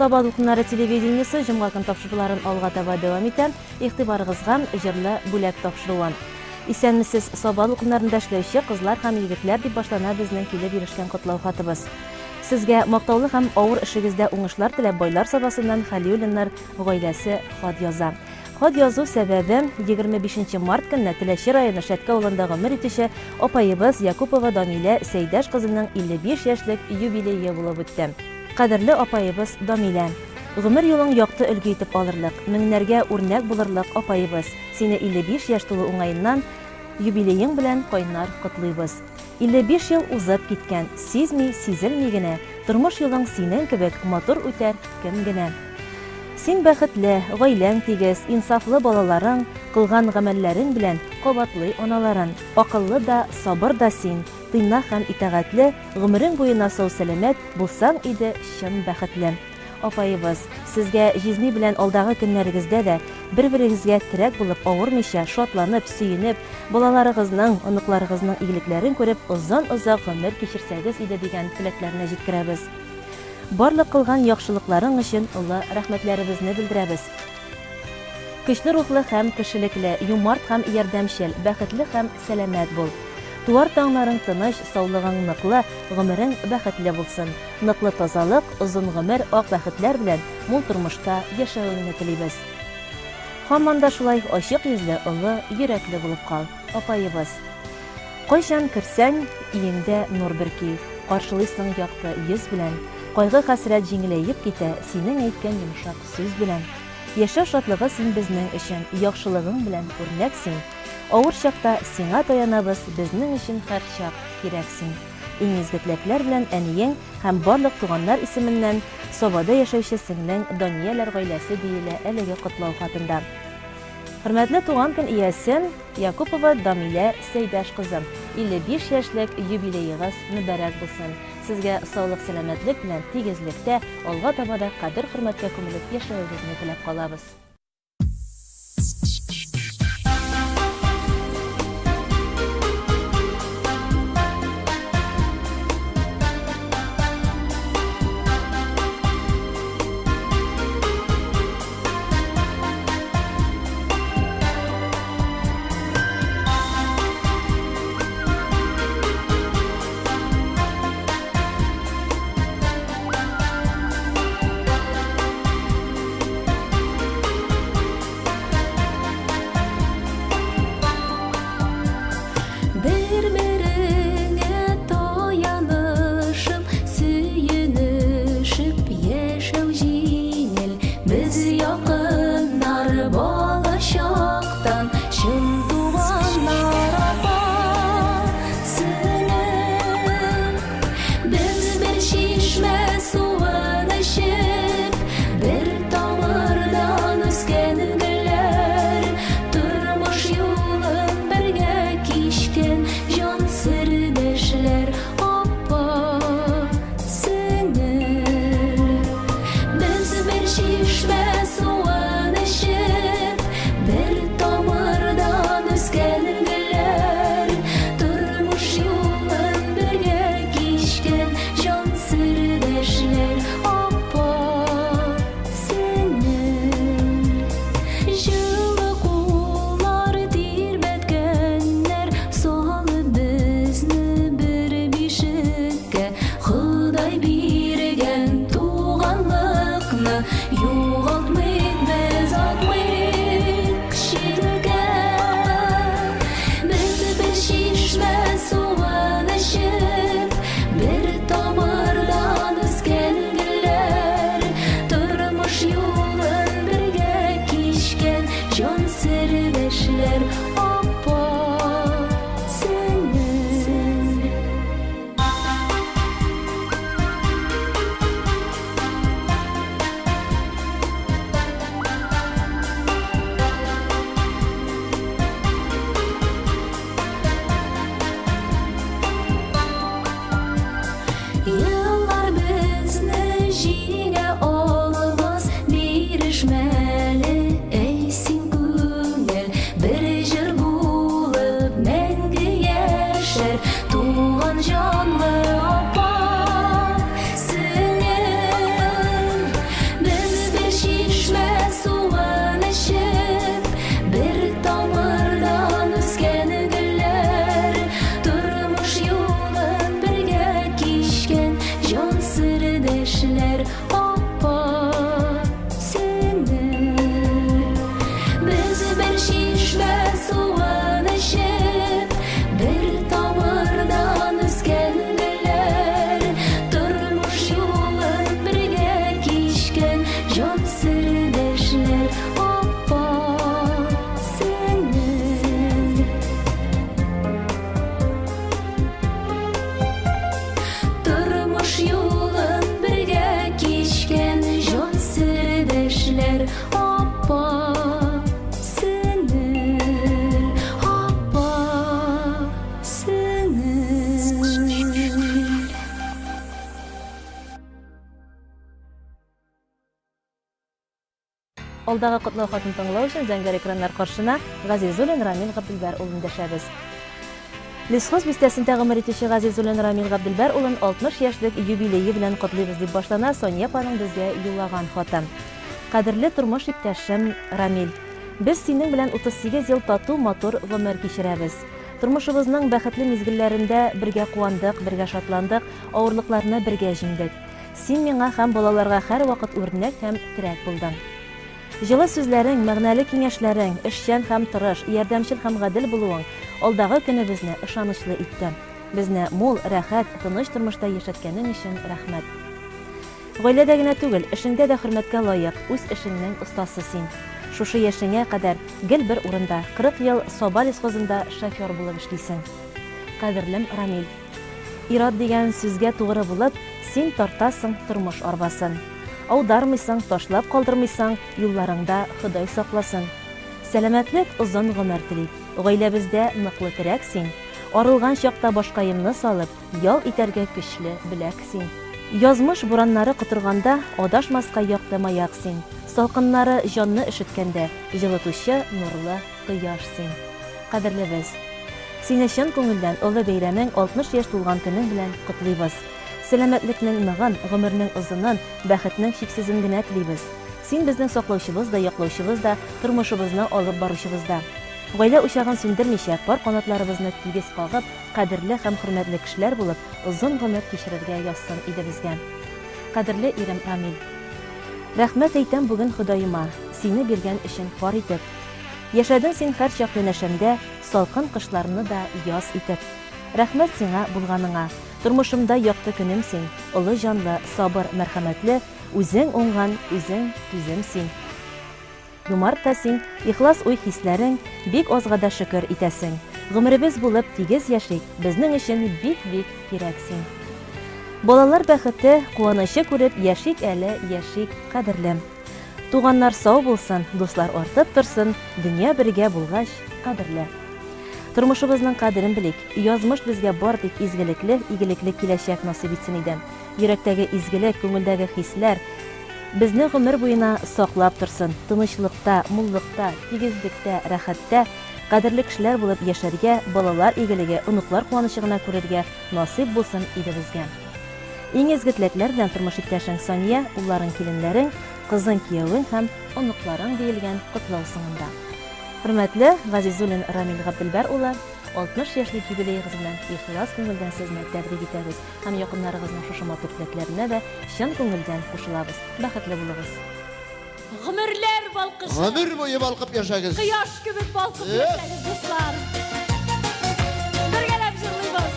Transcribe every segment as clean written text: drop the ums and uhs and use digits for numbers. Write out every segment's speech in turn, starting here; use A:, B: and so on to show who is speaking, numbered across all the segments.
A: Саба дулкыннары телевидениесе җомга көн тапшыруларын алга таба дәвам итә. Игътибарыгызга җырлы бүләк тапшыруы. Исәнмесез, Саба дулкыннарында эшләүче кызлар һәм егетләр, дип башлана безнең килеп ирешкән котлау хатыбыз. Сезгә мактаулы һәм авыр эшегездә уңышлар теләп Байлар Сабасыннан Хәлиуллиннар гаиләсе хат яза. Хат язу сәбәбе, 25 нче март көнне Теләче районы Шәтке авылында гомер итүче апаебыз Якупова Дамилә Сәйдәш кызының 55 яшьлек юбилее булып үтте. Кадерле апаебыз Дамилә! Гомер юлың якты өлге итеп алырлык, меңнәргә үрнәк булырлык апаебыз, сине 55 яшь тулу уңаеннан юбилеең белән кайнар котлыйбыз. 55 ел узып киткән, сизми, сизелми генә, тормыш юлың синең кебек матур үтәр кем генә. Син бәхетле, гаиләң тигез, инсафлы балаларың, кылган гамәлләрең белән кабатлый аналарын. Акыллы да, сабыр да син, тыйнак һәм итагатьле, гомерең буена сау-сәламәт булсаң иде чын бәхетле. Апаебыз, сезгә җизни белән алдагы көннәрегездә дә бер-берегезгә терәк булып, авырмыйча, шатланып, сөенеп, балаларыгызның, оныкларыгызның игелекләрен күреп озын-озак гомер кичерсәгез иде дигән теләкләрне җиткерәбез. Барлык кылган яхшылыкларың өчен олы рәхмәтләребезне белдерәбез. Көчле рухлы һәм кешелекле, юмарт һәм ярдәмчел, бәхетле һәм сәламәт бул. Туар таңнарың тыныч, саулыгың ныклы, гомерең бәхетле булсын. Ныклы тазалык, озын гомер, ак бәхетләр белән мул тормышта яшәвеңне телибез. Һаман да шулай ачык йөзле, олы йөрәкле булып кал, апаебыз. Кайчан керсәң, өеңдә нур бөрки, Каршылыйсың якты йөз белән. Кайгы-хәсрәт җиңеләеп китә Синең әйткән йомшак сүз белән. Яшәү шатлыгы син безнең өчен, Яхшылыгың белән үрнәк син. Авыр чакта сиңа таянабыз, Безнең өчен һәрчак кирәк син. Иң изге теләкләр белән әниең һәм барлык туганнар исеменнән Сабада яшәүче сеңлең Данияләр гаиләсе, диелә әлеге котлау хатында. Хөрмәтле туган көн иясе Якупова Дамилә Сәйдәш кызы, 55 яшьлек юбилеегыз мөбарәк булсын! Сезгә саулык-сәламәтлек белән тигезлектә, алга таба да кадер-хөрмәткә күмелеп яшәвегезне теләп калабыз. Алдагы котлау хатын тыңлау өчен зәңгәр экраннар каршына Газизуллин Рамил Габделбәр улын дәшәбез. Лесхоз бистәсендә гомер итүче Газизуллин Рамил Габделбәр улын 60 яшьлек юбилее белән котлыйбыз, дип башлана Сания апаның безгә юллаган хаты. Кадерле тормыш иптәшем Рамил! Без синең белән 38 ел тату, матур гомер кичерәбез. Тормышыбызның бәхетле мизгелләрендә бергә куандык, бергә шатландык, авырлыкларны бергә җиңдек. Син миңа һәм балаларга һәрвакыт үрнәк һәм терәк булдың. Җылы сүзләрең, мәгънәле киңәшләрең, эшчән һәм тырыш, ярдәмчел һәм гадел булуың алдагы көнебезне ышанычлы итте. Безне мул, рәхәт, тыныч тормышта яшәткәнең өчен рәхмәт. Гаиләдә генә түгел, эшеңдә дә хөрмәткә лаек, үз эшеңнең остасы син. Шушы яшеңә кадәр гел бер урында, 40 ел Саба лесхозында шофер булып эшлисең. Кадерлем Рамил! Ир-ат дигән сүзгә тугры булып, син тартасың тормыш арбасын. Аудармыйсың, ташлап калдырмыйсың, юлларыңда Ходай сакласын. Сәламәтлек, озын гомер телик. Гаиләбездә ныклы терәк син. Арылган чакта башкаемны салып, ял итәргә көчле беләк син. Язмыш бураннары котырганда, адашмаска якты маяк син. Салкыннары җанны өшеткәндә, җылытучы нурлы кояш син. Кадерлебез! Сине чын күңелдән олы бәйрәмең, 60 яшь тулган көнең белән котлыйбыз. Сәламәтлекнең ныгын, гомернең озынын, бәхетнең чиксезен генә телибез. Син безнең саклаучыбыз да, яклаучыбыз да, тормышыбызны алып баручыбыз да. Гаилә учагын сүндермичә, пар канатларыбызны тигез кагып, кадерле һәм хөрмәтле кешеләр булып, озын гомер кичерергә язсын иде безгә. Кадерле ирем Рамил! Рәхмәт әйтәм бүген Ходаема, сине биргән өчен пар итеп. Яшәдең син һәрчак янәшәмдә, Салкын кышларны да яз итеп. Рәхмәт сиңа булганыңа. Тормышымда якты көнем син, Олы җанлы, сабыр, мәрхәмәтле, Үзең уңган, үзең түзем син. Юмарт та син, ихлас уй-хисләрең, Бик азга да шөкер итәсең. Гомеребез булып, тигез яшик, Безнең өчен бик-бик кирәк син. Балалар бәхете, куанычы күреп Яшик әле, яшик, кадерлем. Туганнар сау булсын, дуслар артып торсын, дөнья бергә булгач, кадерле. Тормышыбызның кадерен белик, язмыш безгә бар тик изгелекле, игелекле киләчәк насыйп итсен иде. Йөрәктәге изгелек, күңелдәге хисләр безне гомер буена саклап торсын, тынычлыкта, муллыкта, тигезлектә, рәхәттә, кадерле кешеләр булып яшәргә, балалар игелеге, оныклар куанычы гына күрергә насыйп булсын иде безгә. Иң изге теләкләр белән тормыш иптәшең Сания, улларың, киленнәрең, кызың, киявең һәм оныкларың, диелгән котлау соңында. Хөрмәтле Газизуллин Рамил Габделбәр улы, 60 яшьлек юбилеегыз белән ихлас күңелдән сезне тәбрик итәбез һәм якыннарыгызның шушы матур теләкләренә дә чын күңелдән кушылабыз. Бәхетле булыгыз!
B: Гомерләр балкышы.
C: Гомер буе балкып яшәгез.
B: Кояш кебек балкып яшәгез, дуслар. Бергәләп җырлыйбыз.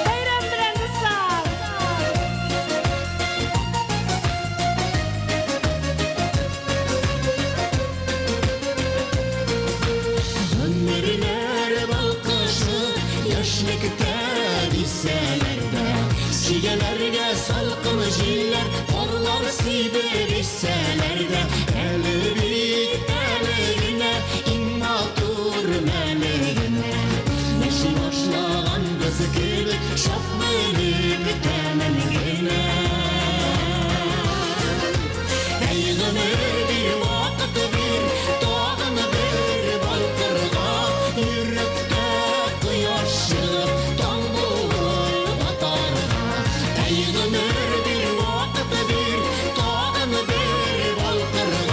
B: Бәйрәм белән, дуслар!
D: Гомерләр балкышы яшьлектә дисәләр дә, Чигәләргә салкын җилләр, карлар сибеп исәләр дә, Әле бит әле генә иң матур мәле генә. Яши башлаганбыз кебек, чак белеп тәмен генә. Әй, гомер бир, вакыт бир, тагын бер балкырга. Йөрәктә кояш чыгып, таң булып атарга. Әй, гомер бир, вакыт бир, тагын бер балкырга.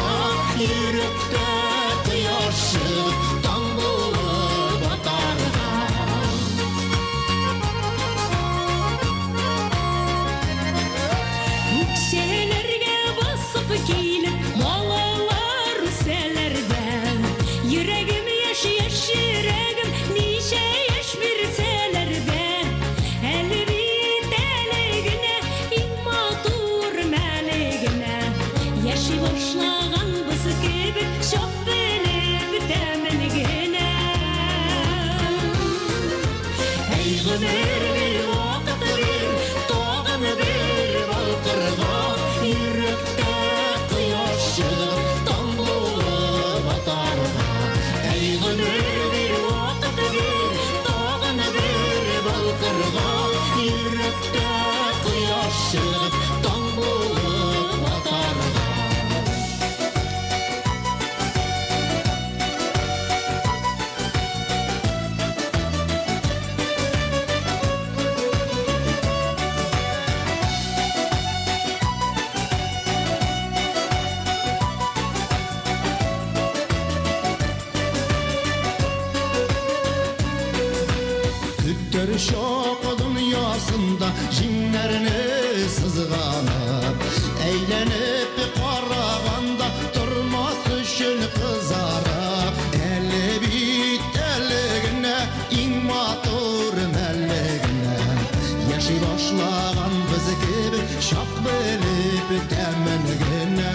D: тәмен генә.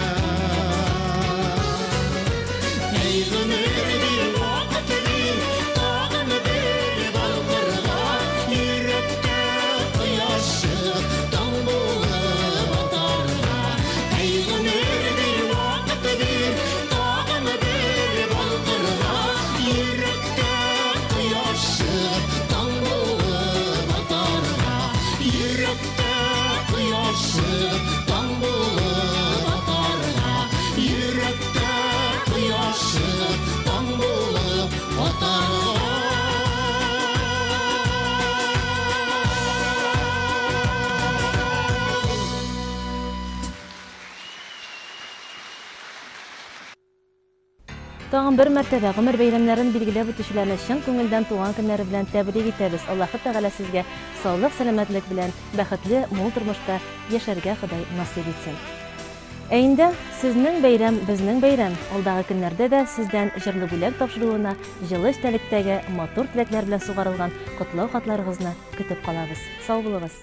D: Әй, гомер, бир, вакыт бир, тагын бер балкырга, йөрәктә кояш чыгып, таң булып атарга. Әй, гомер, бир, вакыт бир, тагын бер балкырга, йөрәктә кояш чыгып, таң булып атарга. Йөрәктә кояш чыгып, таң булып атарга. Йөрәктә кояш чыгып, таң булып атарга.
A: Тагын бер мәртәбә гомер бәйрәмнәрен билгеләп үтүчеләрне чын күңелдән туган көннәре белән тәбрик итәбез. Аллаһы Тәгалә сезгә саулык, сәламәтлек белән бәхетле, мул тормышта яшәргә Ходай насыйп итсен. Ә инде сезнең бәйрәм, безнең бәйрәм. Алдагы көннәрдә дә сездән җырлы бүләк тапшыруына җылы эчтәлектәге матур теләкләр белән сугарылган котлау хатларыгызны көтеп калабыз. Сау булыгыз!